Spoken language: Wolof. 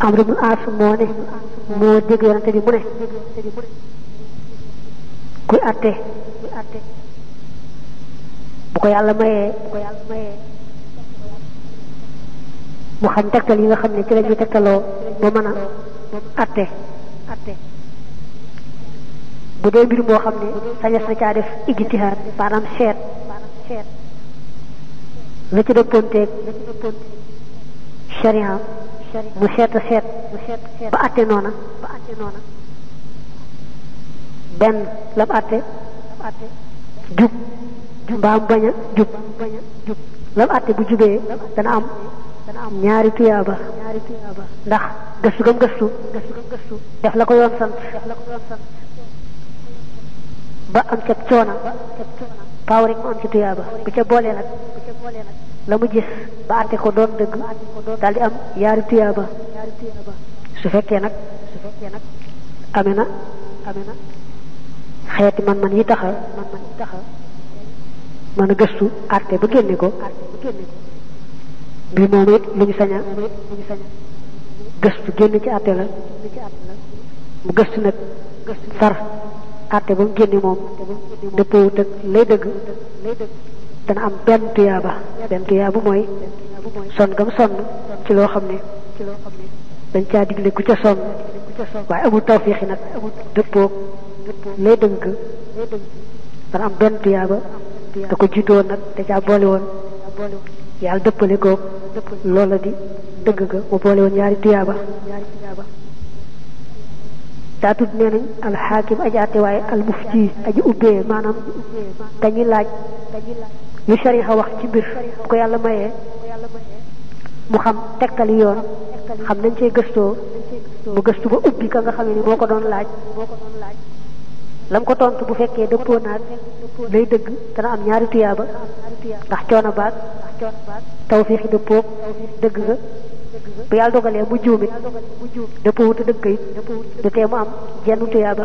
Amru ibn As moo ne moo dégg yonante bi mu ne kuy atte bu ko yàlla mayee mu xam tegtal yi nga xam ne ci la ñuy tegtaloo ba mën a atte bu dee mbir moo xam ne sañes na caa def ijtihaad maanaam seet la ci dëppoonteeg sharia mu seet ba atte noona benn lam atte jub mbaam bañ a jub lam atte bu jubee dana am ñaari tuyaaba ndax gëstu gam gëstu def la ko yoon sant ba am ca coona paaw rek mu am ci tuyaaba bu ca boolee nag la mu gis ba àtte ko doon dëgg daal di am yaari tuyaaba su fekkee nag amee na xeeti man yi taxa mën a gëstu àtte ba génne ko mbir moom it lu ñu saña gëstu génn ci àtte la mu gëstu nag far àtte ba mu génne moom dëppoo tëg lay dëgg dana am benn tuyaaba mooy sonn gam sonn ci loo xam ne dañ caa digle ku ca sonn waaye amul tawfiixi nag dëppoo lay dëgg dana am benn tuyaaba da ko jiitoon nag da caa boole woon yàlla dëppale ko loola di dëgg ga mu boole woon ñaari tuyaaba daa tudd nee nañ alxaakim aji àtte waaye almufti aji ubbee maanaam dañuy laaj lu shariha wax ci mbir bu ko yàlla mayee mu xam tegtali yoon xam nañ cee gëstoo mu gëstu ba ubbi ka nga xam ne moo ko doon laaj lam ko tontu bu fekkee dëppoo naag lay dëgg dana am ñaari tuyaaba ndax coono baag tawfiixi dëppoog dëgg ga bu yàlla dogalee mu juumit dëppoo wuta dëgg it du tee mu am jenn tuyaaba